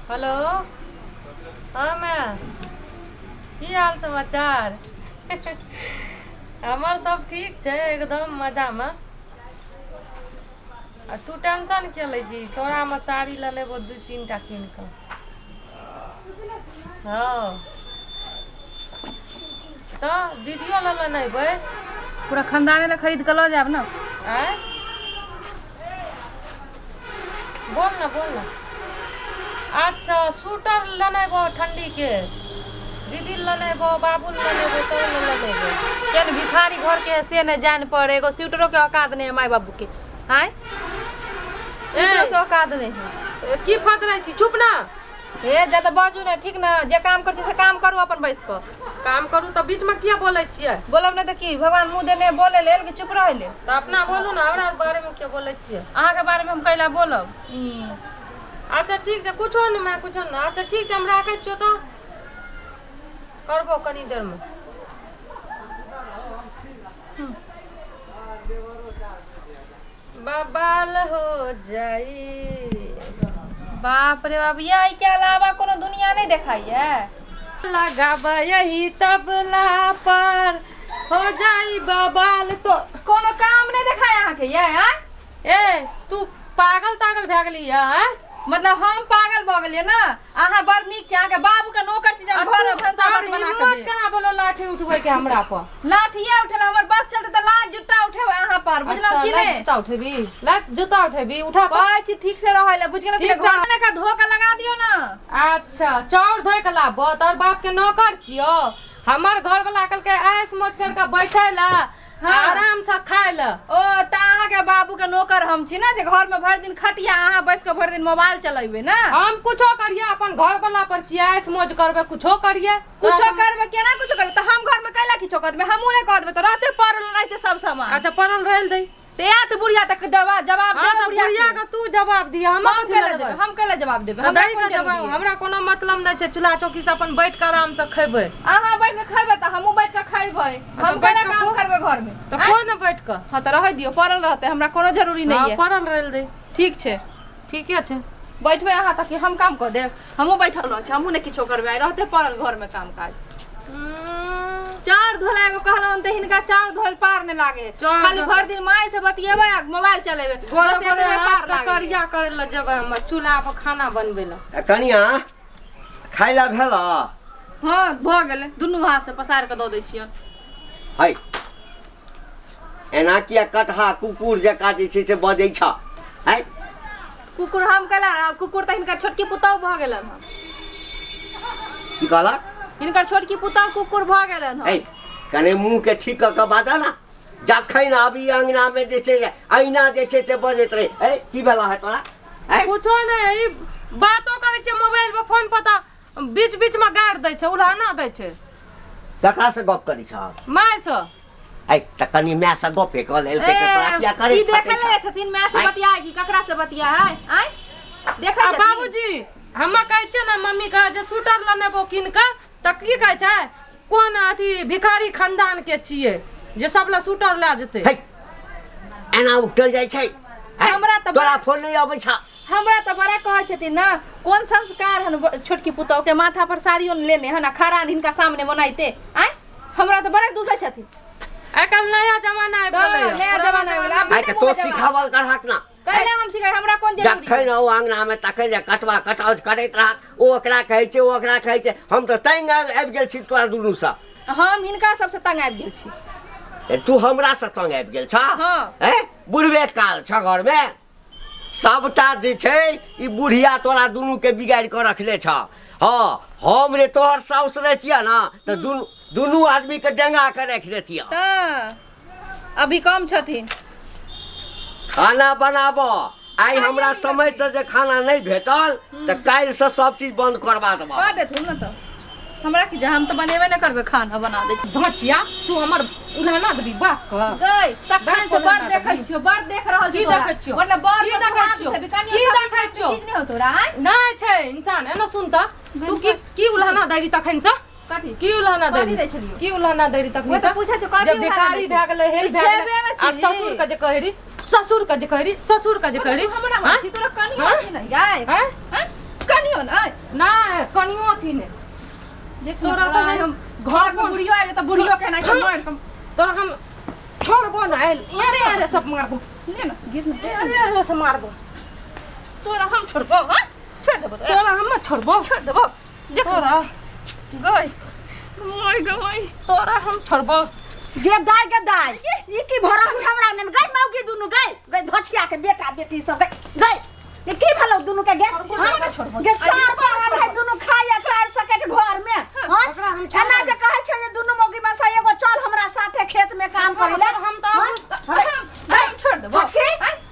Hello. हँ माय, की हाल समाचार? हमर सब ठीक छै, एकदम मजामे। आ तू टेंशन किया लै छी? तोरामे साड़ी लऽ लेबो दू तीन टा कीन कऽ। हँ तऽ दीदियो लऽ लेने अयबै। पूरा खानदाने लए खरीद कऽ लऽ जायब ने। आँय, बोल ना, बोल ना। अच्छा, स्वेटर लेने अयबो ठंडीके, दीदी लेने अयबो, बाबू लेने अयबो, सब लेने अयबो। केहन भिखारी घरके है से नहि जानि पड़े, एगो स्वेटरोके औकात नहि है माय बाबूके। आँय, स्वेटरोके औकात नहि है। की फदरै छी? चुप ना। हे, ज्यादा बाजू नहि, ठीक ने? जे काम करती से काम करू अपन बैस कऽ। काम करू तऽ बीचमे किया बोलै छियै? बोलब नहि तऽ की? भगवान मुँह देने बोले लेल कि चुप रहै लेल? तऽ अपना बोलू ने, हमरा बारेमे किया बोलै छियै? अहाँके बारेमे हम कैला बोलब ई? अच्छा ठीक छै, कुछो नहि माय, कुछो नहि। अच्छा ठीक छै, हम राखै छियौ, तऽ करबो कनी देरमे। बबाल हो जाई। बाप रे बाप, ये एहिके अलावा कोनो दुनिया नहि देखाइए। लगाब यही तबला पर हो जाई बबाल तो। कोनो काम नहि देखाय अहाँके ये? आँय, ए, तू पागल तागल भए गेली आँय? मतलब हम पागल भऽ गेलियै ने? अहाँ बड़ नीक छी, अहाँके बाबू के नौकर छी जे हम घर में भनसा भात बना के हिम्मत केना बोलो लाठी उठबै के हमरा पर? लाठिए उठेला, हमर बस चलते तऽ लात जुत्ता उठेबै अहाँ पर, बुझलहुँ कि लात नहि? जुत्ता उठेबी, लात जुत्ता उठेबी, उठा तऽ। कहै छी ठीक से रहै लए, बुझि गेलहुँ कि ठीक नहि? घर के धो के लगा दियौ ने। अच्छा, चाउर धोइ के लाबो? तोहर बाप के नौकर छियौ। हमर घर वाला कहलकै ऐश मौज करके बैठे ला, आराम से खाय ला। ओ तऽ अहाँके बाबू के नौकर हम छी ने जे घर में भरि दिन खटिया, अहाँ बैस के भरि दिन मोबाइल चलेबै ने? हम कुछो करिए, अपन घर वाला पर छियै, ऐश मौज करबै, कुछो करिए। कुछो करबै? केना कुछो करबै? तऽ हम घर में कैला किछो कऽ देबै? हमहूँ नहि कऽ देबै तऽ रहते पड़ल रहते सब सामान। अच्छा, पड़ल रहल दै। ते आत बुढ़िया तक जवाब जवाब हाँ दे तऽ बुढ़िया बुढ़िया के। के तू जवाब दिया, हम हम कथी कैला लए देबै? देबै? हम कैला जवाब देबै? तऽ हमरा दै कोन के जवाब जरूरी है? हमरा कोनो मतलब नहि छै। चूल्हा चौकी से अपन बैठ के आराम से खेबै। अहाँ बैठ के खैबै तऽ हमहूँ बैठ के खैबै। हम बैठ कैला के काम खो। करबै घर में? तऽ खो ने बैठ के। हाँ तऽ रहै दियौ, पड़ल रहतै, हमरा कोनो जरूरी नहि हाँ, है। पड़ल रहल दे। ठीक छै। ठीके छै। बैठबै अहाँ तऽ कि हम काम कऽ देब? हमहूँ बैठल रहै छी, हमहूँ नहि किछो करबै, आइ रहतै पड़ल घरमे काम काज। चाउर धोला एगो कहलहुँ तऽ हिनका चाउर धोल पार नहि लागे। चाउर खाली धो- भरि दिन माय से बतियेबै आ मोबाइल चलेबै, गोरे बस गोरे एतबे हाथ पार के लागे। करिया करे लए जेबै हम चूल्हा पर खाना बनबै लए। ए, कनिया, खाय लए भेल? हँ, भऽ गेलै। दुनू हाथ से पसारि कऽ दऽ दै छियनि। है, एना किया कटहा कुकुर जकाँ जे छै से बजै छ है? कुकुर हम कैला रहब? कुकुर तऽ हिनकर छोटकी पुतहु भऽ गेलनि हँ। की कहलक? हिनकर छोटकी पुतहु कुकुर भऽ गेलनि हँ। है, कने मुँह के ठीक कऽ कऽ बाजऽ ने। जखन अभी अङ्गनामे जे छै अहिना जे छै से बजैत रहै है। की भेला है तोरा है? कुछो नहि। ई बातो करै छियै मोबाइल पर, फोन पर, तऽ बीच बीच मे गारि दै छै, उल्हाना दै छै। ककरा से गप करै छह? माय से। ऐ तऽ कनि माय से गपे कऽ लेलकै तऽ तोरा किया करै ई देखै फटै लए छह? जाइ छथिन माय से आँय? बतिया कि ककरा से बतिया है? आँय, देखै आ छथिन? बाबूजी, हमे कहै छियै ने मम्मी के जे स्वेटर लेनेबो कीन कऽ, तऽ की कहै छै, कोन अथी भिखारी खानदान के छियै जे सब लए स्वेटर लए जेतै। है, एना उठल जाइ छै? है, हमरा तऽ तोरा फोन नहि अबै छ? हमरा तऽ बड़ा कहै छथिन ने, कोन संस्कार हन छोटकी पुतहु के, माथा पर साड़ियो ने लेने हन आ खड़ा हन हिनका सामने मनाइते। आँय, हमरा तऽ बड़ा दूसै छथिन। आइ काल्हि नया जमाना आबि तऽ गेलै। नया जमाना आबि गेलै। आब आइ तऽ बिना तो मुँह के जवाब। सिखावल करहक ना। कैला हम सिखाइ? हमरा कोन जरूरी? जखन ओ अङ्गनामे तखन जे कटवा कटौज करैत रहत, ओ ओकरा कहै छै, ओ ओकरा कहै छै। हम तऽ तंग आबि गेल छी तोरा दुनूसँ। हम हिनका सबसँ तंग आबि गेल छी। ए, तू हमरासँ तंग आबि गेल छह? हँ। ए बुढ़बे काल छ घरमे, सबटा जे छै ई बुढ़िया तोरा दुनूके बिगाड़ि कऽ रखने छ। हँ, हम रे तोहर साउस रहितियै ने तऽ दुनू दुनू आदमीके डेंगा कऽ राखि देतियै। तऽ अभी कम छथिन। खाना बनाब आइ। हमरा समय से जे खाना नहि भेटल तऽ काल्हिसँ सब चीज बंद करबा देबऽ। कऽ देथुन ने तऽ हमरा की जे, हम तऽ बनेबे नहि करबै, खाना बना दै। धचिया, तू हमर उल्हाना देबी बाप के? गई तखन से बाप बड़ को देखै देबी। छियो, बड़ देख रहल की छियो तोरा। देखै छियौ? मतलब बड़ की पर देखै हाथ छियौ? उठेबी, कनियो की खाबै देखै के छियौ? चीज नहि हो तोरा, आँय? नहि छै इंसान एना। सुन तऽ, तू की की उल्हाना दैरी तखन से? कथी? की उल्हाना कथी दैरी? दै छलियौ? की उल्हाना दैरी तखन ओहि तऽ से? पूछै छियौ, कथी जे उल्हाना भिखारी दै भए गेलै, हेल भए छेबे गेलै ने आ छी। ससुर के जे कहै रही, ससुर के जे कहै रही, ससुर के जे कहै रही। तू हमरा हाँ? छी तोरा कनियो हाँ? छी ने गै? हाँ? हाँ? कनियो नै। अथी ने जे तोरा तोरा तऽ हम घर में बुढ़ियो आबे त बुढ़ियो के ना के मार के तोरा हम छोड़बो ना आयल यारे यारे सब मारबो ले ना गिर ना यारे यारे सब मारबो तोरा हम छोड़बो हां छोड़ देबो तोरा तोरा हम छोड़बो छोड़ देबो देख तोरा गई मोय गई तोरा हम छोड़बो गे दाय गे दाय ई की भरल छबरा ने गई मौगी दुनु गई गई धोछिया के बेटा बेटी सब गई गई ये की भेलो दुनु के गे हाँ? छोड़बो। गे सार पड़ल है दुनु खाया चार सके के घर में हाँ? ओकरा हम एना जे कहै छै जे दुनु मौगी बस एगो चल हमरा साथे खेत में काम करे ले हम तऽ हाँ? हम छोड़ देबो छोटकी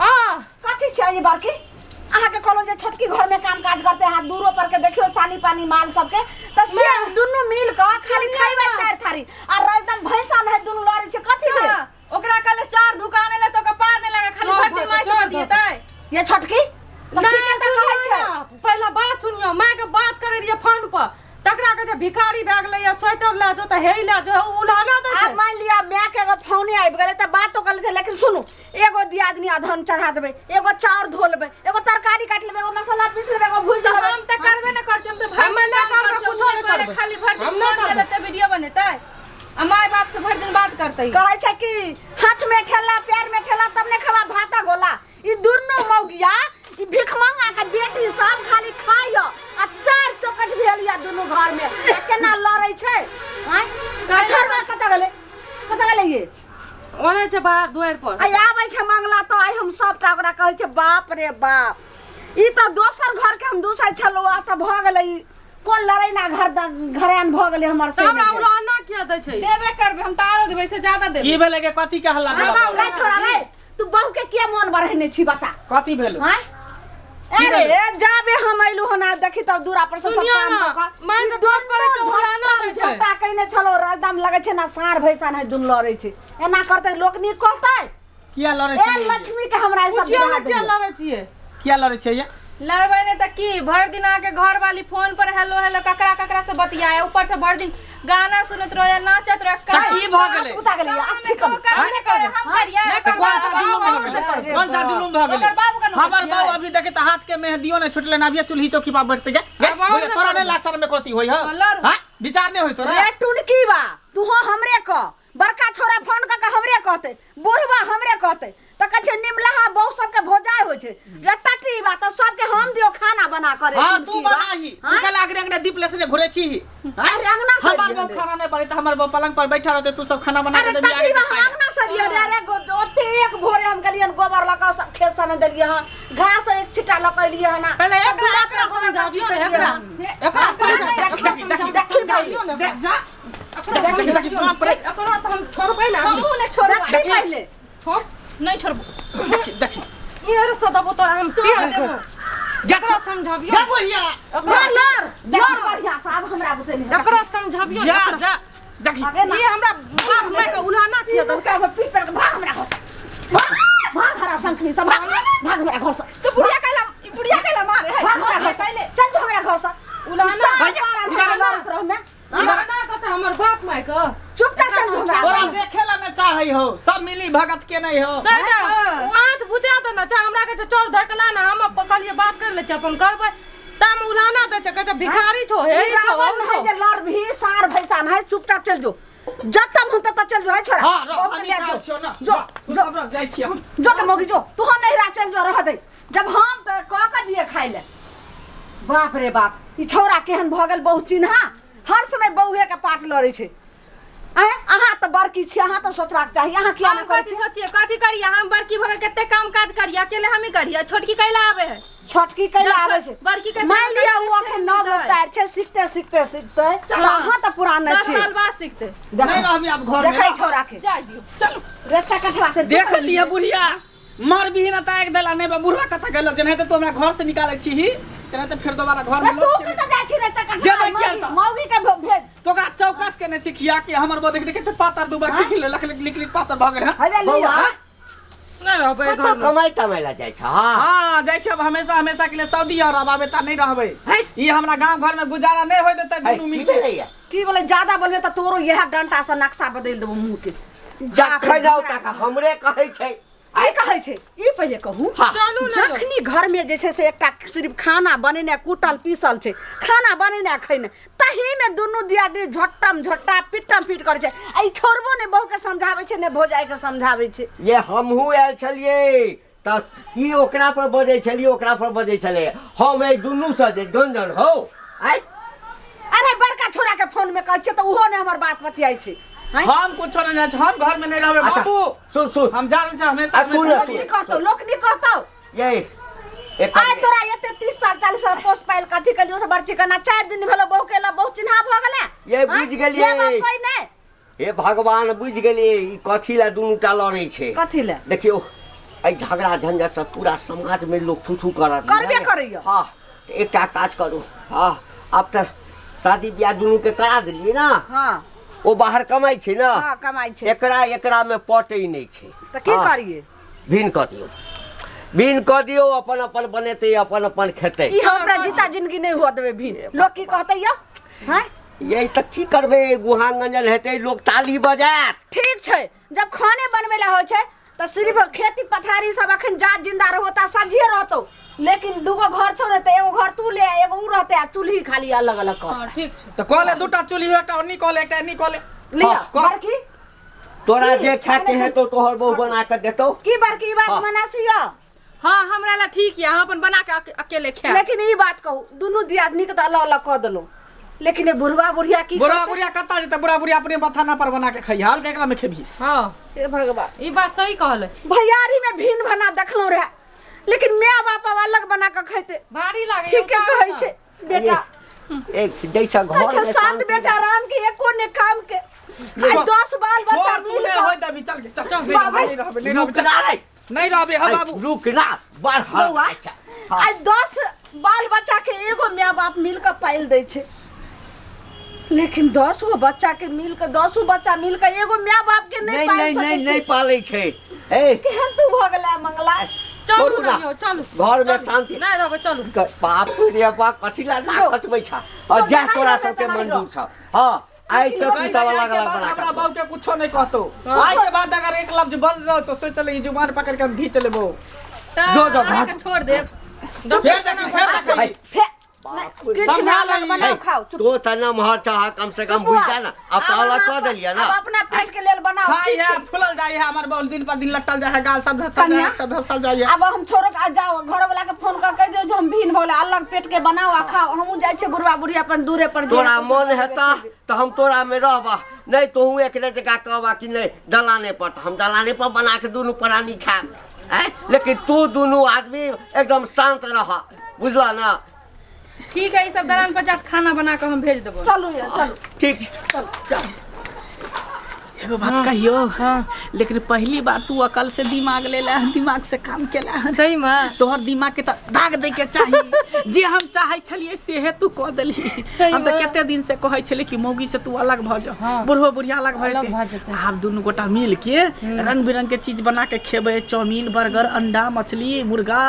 हाँ कथी छै ई बड़की अहाँके कहलहुँ जे छोटकी घर में काम काज करते अहाँ दूरो पर के देखियो सानी पानी माल सबके तऽ से दुनू मिल कऽ खाली खैबै चारि थारी आ एकदम भैंसा नहीं दुनू लड़ै छै कथी ले हाँ, ओकरा कहले चार दुकान ले तो ओकरा पार नहीं लगे खाली चोर भर दिन धो- माइक चोर में दिए तै ये छोटकी तऽ नहीं, ठीके तऽ कहै सुनियौ छै ना, पहला बात सुनियो माय के बात करे रहिए फोन पर तकरा के जे भिखारी भए गेलै या स्वेटर लए जो तऽ हे लए जो उ उल्हाना दै आब छै मान लिअ माय के एगो फोने आबि गेलै तऽ बातो कर लेतै लेकिन सुनू एगो दियादनी अधन चढ़ा देबै एगो चाउर धो लेबै एगो तरकारी काटि लेबै एगो मसाला पीस लेबै एगो भूजि लेबै हम तऽ करबे न करछी हम तऽ भरि हम दिन नहि काम करबै, करछी, कुछो हम नहि करे, करबै। खाली भरि हम दिन नहि फोन करबै। चलेतै वीडियो बनेतै आ माय बाप से भरि दिन बात करतै कहै छै कि हाथ में ठेला पैर में ठेला तब ने खेबा भाता गोला ई दुनू मौगिया ई भिखमंगा के बेटी सब खाली खाइ आ चार चौकट भेल या दुनू घर में आ केना लड़ै छै आँय आ छोड़बा कतऽ गेलै कतऽ गेलै ये ओने छै बाहर दुआरि पर आइ आबै छै मंगला तऽ आइ हम सबटा ओकरा कहै छै बाप रे बाप ई तऽ दोसर घर के हम दूसै छलहुँ आब तऽ भऽ गेलै ई कोन लड़ै ना घर घरैन भऽ गेलै हमर से तऽ हमरा उल्हाना किया दै छै देबे करबै हम तऽ आरो देबै से ज्यादा देबै की भेलै के कथी के हल्ला भेलै? रे छोड़ा रे तू बहू के किया मोन बढ़ेने छी बता कथी भेलै आँय अरे जाबे हम अइलु हन आ देखी तब दूरा पर से सब सुनियो काम ना, कऽ कऽ। माय के गप करै छै, उलाना दै छै। झगड़ा कइने छलो रे, एकदम लगै छै ना साँढ़ भैंसा नहीं दुनू लड़ै छै एना करतै लोक नीक कहतै किया लड़ै ए छियै लक्ष्मी के हमरा ई सब पुछियो बिना ने किया दैया। लड़ै छियै किया लड़ै छियै ये? लड़बै नहि तऽ की भरि दिन अहाँके घरवाली फोन पर हेलो हेलो ककरा ककरा से बतियाए ऊपर से भरि दिन गाना सुनैत रहे नाचत रहे तऽ की भऽ गेलै उठा गेलै आब ठीक हम हम नहि करबै हम करियै नहि तऽ कोन सा जुलुम भऽ ओकर गेलै कोन सा जुलुम भऽ गेलै ओकर बाबू के नौकर हमर छियै। बहू अभी देखे तऽ हाथ के मेहदियो नहि छुटलै अभिये चूल्ही चौकी पर बैठते गे गे, आब आओर बोले, नहि तोरा नहि करबै। लासर में कथी होई ह लड़ू। हां विचार नहि होई तोरा रे टुनकी बा तूहो हमरे कह बड़का छोरा फोन कऽ के हमरे कहतै बुढ़बा हमरे कहतै तऽ कहै छै निमलाहा बहु सबके भोजाइ होइ छै रे टटली बा तऽ सबके हम दियौ खाना बना कर रे हां टुनकी तू बा। बनाही तू हाँ? कल आगरे अंगने दीप लेसने घुरे छी अरे अंगना से हमर दियौ बहू रे। खाना नहि बनेतै हमर बहू पलंग पर बैठा रहतै तू सब खाना बना अरे के देबी टटली आगे बा हम अंगना से दियौ रे रे ओते एक भोरे हम गेलियन गोबर लऽ कऽ सब खेत सने देलियै हन घास एक छिट्टा लऽ कऽ एलियै हन पहिले एकरा एकरा समझाबियौ ने एकरा एकरा समझा देखी देखी देखी पहिले जा जा देखी देखी बाप रे एकरा तऽ हम छोड़बै ना हमहूँ नहि छोड़बै देखी पहिले छोड़ नहि छोड़बो देखी देखी इहर से देबो तोरा हम पेड़ के जा एकरा समझाबियौ जा बुढ़िया लड़ लड़ लड़ बढ़िया से आब हमरा बुते नहीं एकरा समझाबियौ जा जा देखी अबे ना ई हमरा बाप माय के उल्हाना किया देलकै हम पीट पर के भाग हमरा घर से भाग भाग हरा शंखनी सब भाग भाग हमरा घर से तू बुढ़िया कैला ई बुढ़िया कैला मारे है भाग हमरा घर से चल तू हमरा घर से उल्हाना उल्हाना में उल्हाना देतै हमर बाप माय के चुपचाप चल तू हमरा तोरा घर से। देखे ला नहि चाहै हो सब मिली भगत के नहीं हो चल जा आँच बुझा दे ना चाहे हमरा के चोर धक ला ना हम कहलिए बात कर ले अपन करबै तम उल्हाना दै छै कहै छै भिखारी छो हे ई छो रावण औ है छो जे लड़ भी सार भैसान है चुपचाप चल जो जतम हम तत चल जो है छोरा हां रह बहुत हम लिया निकाल जो छियो ना जो तू जो सब रह जाइ छियै हम जो के मौगी जो तू नहीं रह चल जो रह दे जब हम तो कह के दिए खाइ ले बाप रे बाप ई छौड़ा केहन भऽ गेल बहुत चिन्हा हर समय बहुए के पाट लड़ै छै आँय अहाँ तऽ बड़की छी अहाँ तऽ सोचबाक चाही अहाँ किया हम नहि करै कथी छी सोचिए कथी करिए हम बड़की भऽ के कते काम काज करिए अकेले हम ही करिए छोटकी कैला आवे है छोटकी कैला आबै छै बड़की के मान लिअ ओ अखन नव तार छै सीखते सीखते सीखते तऽ अहाँ तऽ पुरान दस छी साल बाद सीखते नहीं रहबी आब घर में देखै छौड़ा के जाय दियौ चलू रेचा कटवा के देख लिअ बुढ़िया मर भी ना ताक देला नहीं बा बुढ़वा कतऽ गेल जेनाहिते तू हमरा घर से निकालै छी तेनाहिते फेर दोबारा घर में तू लौट के कतऽ जाइ छी रेचा कटवा जेबै किया तऽ? मौगी के भेज तो ओकरा चौकस केने छी खिया के हमर बो देख देख के पातर दुबर खिल खिल लख लिख लिख पातर भऽ गेल हन हेबे लिअ बौआ नहि रहबै कतऽ घर में कमाइ तमाइ लए जाइ छ हँ हाँ जाइ छी अब हमेशा हमेशा के लिए सऊदी अरब आबे ता नहीं रहबै ई हमरा गांव घर में गुजारा नहीं होय देतै है, दुनू की मिल के भेलैया की बोले ज्यादा बोलबे तऽ तोरो इएह डंटा से नक्शा बदलि देबो मुँह के जखन आउ तक हमरे कहै छै की कहै छै ई पहिले कहू। हाँ। चलू ने यौ। जखनी घर में जे छै से एकटा सिर्फ खाना बनेने कुटल पीसल छै, खाना बनेने खैने, तही में दुनू दियादनी झोट्टम झोट्टा पिट्टम पीट करै छै। आ ई छोड़बो ने बहू के समझाबै छै ने भौजाई के समझाबै छै। ये हमहूँ आयल छलियै तऽ ई ओकरा पर बजै छलियै, ओकरा पर बजै छलै। हम एहि दुनूसँ जे गंजन हौ आइ। अरे बड़का छोरा के फोन में कहै छियै तऽ ओहो ने हमर बात बतियाइ छै। हैं? हम कुछो नहीं जानै छी, हम घर में नहीं रहबे। अच्छा, बाबू सुन सुन, हम जानै छी हमेशा। आ, सुन, लोक नहीं कहतौ, लोक नहीं कहतौ। ये एक आइ तोरा एते 30 साल 40 साल पोस्ट पाइल कथी कलियो से बड़ चिकना 4 दिन भेलो बहू के ला बहु चिन्हा भ गेलै। ये बुझि गेलियै। ये बाप कोई नहीं। हे भगवान, बुझि गेलियै ई कथी लए दुनू टा लड़ै छै। कथी लए? देखियौ, एहि झगड़ा झंझट से पूरा समाज में लोग थू थू करत। करबे करैया। हाँ, तऽ एकटा काज करू। हाँ, आब तऽ शादी बियाह दुनू के करा देलियै ना। हाँ। ओ बाहर कमाइ छै ना। हाँ, कमाइ छै। एकरा एकरा में पटै नहि छै। तऽ की हाँ, करियै? भिन्न कऽ दियौ, भिन्न कऽ दियौ, अपन अपन बनेतै, अपन अपन खेतै। ई हमरा जीता जिंदगी नहि हुआ देबै भिन्न। लोक की कहतै यौ? हैं? यही तऽ की करबै, गुहा गंजन हेतै, लोक ताली बजायत। ठीक छै, जब खाने बनबै लए होइ छै तऽ सिर्फ खेती पथारी सब अखन जा जिंदा रहो ता सझिए रहतौ, लेकिन दूगो घर छौ ने तऽ एगो घर तू ले, एगो ऊ रहतै आ चूल्ही खाली अलग अलग कर। हाँ, ठीक छै। तऽ कहले दूटा चूल्ही, एकटा ओन्नी कहले, एकटा एन्नी कहले। लिअ। हाँ, कह। बड़की तोरा जे खाके हेतौ तोहर बहू बना के देतौ। की बड़की ई बात हाँ। मनासी यऽ? हाँ, हमरा ला ठीक यऽ, हम अपन बना के अकेले खायब। लेकिन ई बात कहू, दुनू दियादनी के तऽ अलग अलग कऽ देलहुँ, लेकिन ई बुढ़वा बुढ़िया की बुढ़ा करतै? बुढ़िया कतऽ जेतै? बुढ़ा बुढ़िया अपने बथाना पर बना के खइहा, और केकरा में खेबही? हाँ। हे भगवान, ई बात सही कहले। भैयारी में भिन्न भना देखलहुँ रहे, लेकिन माय बाप आब अलग बना के खैते। भारी लागे। ठीके कहै छै बेटा। एक जैसा घर अच्छा में 7 शांति बेटा राम के एको ने काम के, आइ 10 बाल बच्चा छोड़, तू मिल नहीं कऽ होय देबही, चल चल चल, नहीं बाबू। रहबे, नहीं रहबे, नहीं रहबे, रुक चल। ना रे। नहीं रहबे, हाँ बाबू। रुक ना, बड़ हर बौआ, अच्छा हाँ। आइ 10 बाल बच्चा के एगो माय बाप मिल के पालि दै छै, लेकिन 10 गो बच्चा के मिल के 10 बच्चा मिल के एगो माय बाप के नहीं नहीं पालि नहीं सकै नहीं छै। नहीं पालै छै। ए केहन तू भऽ गेलै मंगला? चलू छोड़ू ने ना। यौ, चलू। घर में चलू। शांति। नहि रहबै, चलू। बाप रे बाप, कथी ला नाक जो। कटबै छ? आ जो, जा, नहीं तोरा रहबै सबके तऽ नहीं मंजूर रह। छ। हाँ, आइ से तू सब अलग अलग बना हमरा के बाबू के कुछो नहीं कहतो। आइ के बाद अगर एक लफ्ज बज रहो तो सोच ले जुबान पकड़ के हम घींच लेबो। तऽ जो, जो, अहाँके घाट। छोड़ देब। फेर देखी, फेर देखी। फेर बाप रे। किछु समझा नहि, अलग लही। बनाउ खाउ। चुप। तो तऽ नमहर छह, कम से कम बुझि जा ना। अब तऽ अलग कऽ देलियै ना। आब अपना पेट के लेल बनाउ। खाई ठीक है छै। फूलल जाय है हमर बहुत दिन पर दिन लटल जाय है गाल सब धसल जाय कन्या। है, सब धसल जाय है। आब हम छोड़ो के आ जाओ, घर वाला के फोन कऽ कहि दियौ जे हम भिन भऽ अलग पेट के बनाउ आ खाउ। हमहूँ जाइ छियै बुढ़वा बुढ़ी अपन दूरे पर जे तोरा हेतै से मन करबै, हेता खेबै। तऽ हम तोरा में रहबा नहीं, तोहू एकरे जगह कहबा कि नहीं दलाने पर, तऽ हम दलाने पर बना के दुनू प्राणी खायब। आँय, लेकिन तू दुनू आदमी एकदम शांत रह, बुझला ना? ठीक है, ई सब दलान पर जात खाना बना के हम भेज देबो। चलू ये, चलू। ठीक छै, चल। एगो बात कहियो? लेकिन पहली बार तू अकल से दिमाग लेला हन, दिमाग से काम केला हन। सही में तोहर दिमाग के त दाग दे के चाही। जे हम चाहे छलिए सेहे तू कह देली। सही हम त में। कते दिन से कहै छलिए कि मौगी से तू अलग भ जा, हाँ। बुढ़ो बुढ़िया अलग भ अलग जेतै। भऽ जेतै। आब दुनू गोटा मिल के रंग बिरंग के चीज बना के खेबै, चाउमीन, बर्गर, अंडा, मछली, मुर्गा,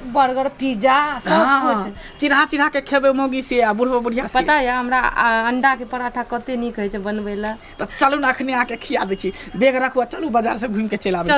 बर्गर, पिज्जा, सब हाँ, कुछ चिन्हा चिन्हा के खेबै मौगी से आ बुढ़ो बुढ़िया से। पता है हमरा अंडा के पराठा कते नीक होइ छै बनबै लए। तऽ चलू ने, अखने आके खिया दै छी। बैग रखू आ चलू बाजार से घूमि के चलि आबै छी। चलू।